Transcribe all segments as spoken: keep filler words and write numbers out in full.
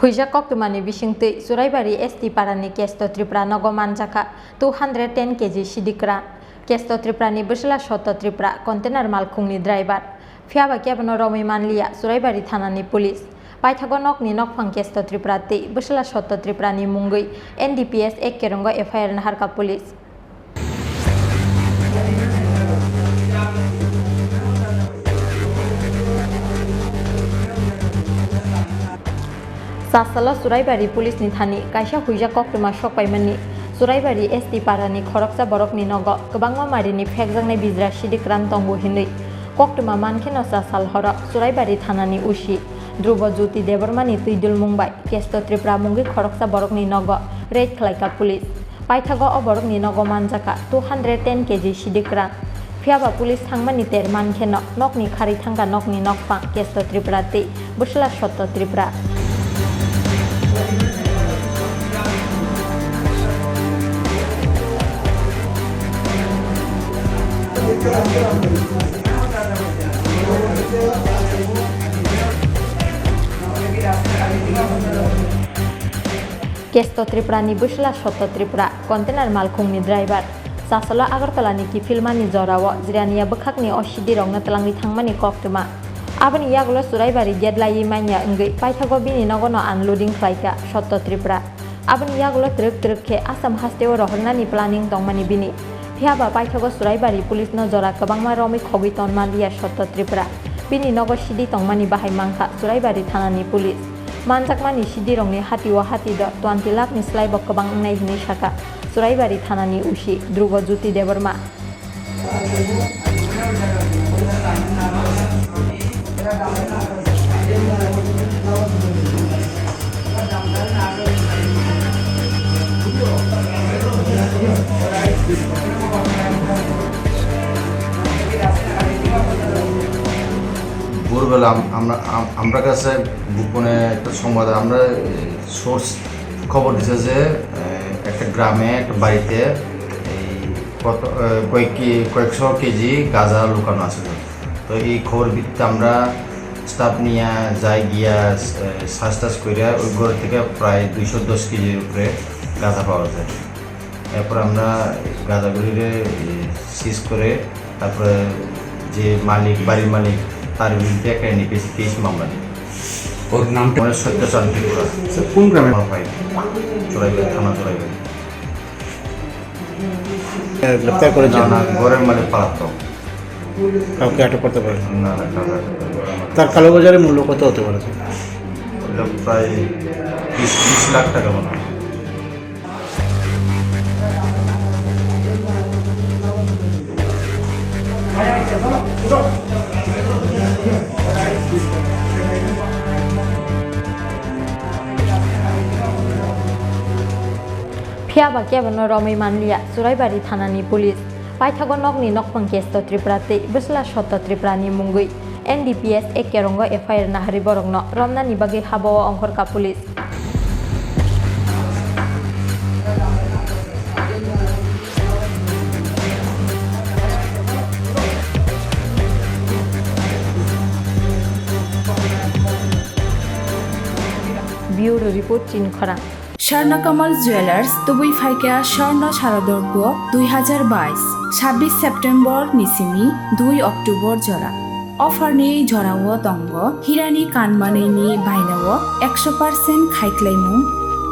Huijak koktwmani bisingtwi Churaibari S T parani Kesto Tripura nogo manjakha two hundred ten K G sidikrang. Kesto Tripurani bwsla Sotto Tripura container malkhungni driver. Phiyaba kebono romwi manliya Churaibari thanani police. Paithago nokni nokphang Kesto Tripura tei bwsla Sotto Tripurani mungwi N D P S ek kerongo F I R naharkha police. Chasalo Churaibari police ni thani kaisa huijak koktwma sokpaimani Churaibari S T parani khoroksa borokni nogo kwbangma marini phekjaknai bijra sidikrang tongo hinwi koktwma mankheno chasal horo Churaibari thanani O C Dhrubo Jyoti Debbarmani twidulmung bai Kesto Tripura mungwi khoroksa borokni nogo raid khlaikha police. Paithago o borokni nogo manjakha two hundred ten K G sidikrang. Phiyaba police thangmani ter mankheno nokni kharwi thangkha nokni nokphang Kesto Tripura tei bwsla Sotto Tripura. Kesto Tripurani bwsla Sotto Tripura container malkhungni driver. Chasalo Agartalani kiphilmani jorao jirania bwkhakni O C D rokno twlangwi thangmani koktwma. Aboni yagulo Churaibari gate laiwi manya wngwi paithago bini nogono unloading khlaikha Sotto Tripura. Aboni yagulo twrwk twrwk khe Assam hasteo rohornani planning tongmani bini. Phiyaba paithago Churaibari police no jora kwbangma romwi khogwi tonma liya Sotto Tripura. Bini nogo sidi tongmani bahai mankha Churaibari thanani police. Manjakmani sidirokni hatio hati do twenty lakh ni slaibo kwbang wngnai hinwi sakha Churaibari thanani O C Dhrubo Jyoti Debbarma. ভোরবেলা আম-, আমরা, আম-, আমরা কাছে গোপনে একটা সংবাদ, আমরা, এ, সোর্স খবর দিছে যে, এ, একটা গ্রামে একটা বাড়িতে এই কত, এ, কয়েক কে-, কয়েকশো কেজি গাঁজা লুকানো আছে। তো এই খবর ভিত্তিতে আমরা স্টাফ নিয়ে যাই, গিয়া, এ, সার্চ টার্চ করিয়া ওই ঘর থেকে প্রায় দুইশো দশ কেজির উপরে গাঁজা পাওয়া যায়। এরপর আমরা গাঁজাগুলিরে, এ, সিজ করে তারপরে যে মালিক, বাড়ির মালিক, তার বিরুদ্ধে একটা N D P S case মামলা দিই। ওর নামটা? মানে সত্যচাঁদ ত্রিপুরা। স্যার, কোন গ্রামে? আমার ভাই, চোরাইবাড়ি, থানা চোরাইবাড়ি। গ্রেপ্তার করেছেন? না, না, ঘরের মালিক পলাতক। কাউকে আটক করতে পারেন? না, না, কাউকে আটক করতে পারেনি। তার কালোবাজারে মূল্য কত হতে পারে, স্যার? এটা প্রায় বিশ, বিশ লাখ টাকা মনে হয়। Phiyaba kebono romwi manliya Churaibari thanani police. Paithago nokni nokphang Kesto Tripura tei bwsla Sotto Tripurani mungwi N D P S ek kerongo F I R naharwi borokno romnani bagwi habao ongkhorkha police. Bureau report, Chini Khorang. Swarna Kamal Jewellers tubui phaikha Swarna Sharadorpo dui hazar bais, sabbish September ni simi dui October jora. Offer ni jorao tongo hirani kanmanwi ni bainao ekso percent khaiklaimung,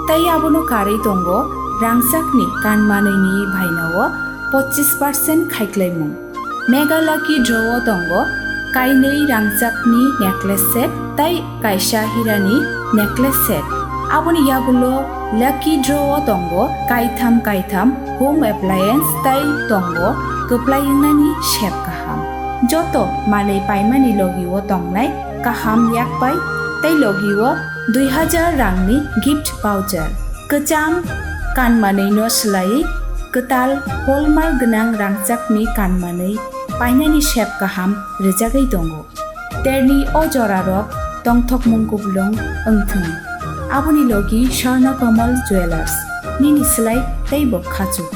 tei abono karwi tongo rangchakni kanmanwi ni bainao pochis percent khaiklaimung. Mega Lucky Draw o tongo kainwi rangchakni necklace set tei kaisa hirani necklace set. Aboni yagulo Lucky Draw o tongo kaitham kaitham home appliance tei tongo kwplai wngnani sep kaham. Joto manwi paimani logi o tongnai kaham yakpai tei logi o dui hazar rangni gift voucher. Kwcham kanmanwi no swlaiwi kwtal hallmark gwnang rangchakni kanmanwi painani sep kaham rwjagwi tongo. Terni o jorarok tongthokmung kuplung wngthung. Aboni logi Swarna Kamal Jewellers, nini swlai teibo khachuk.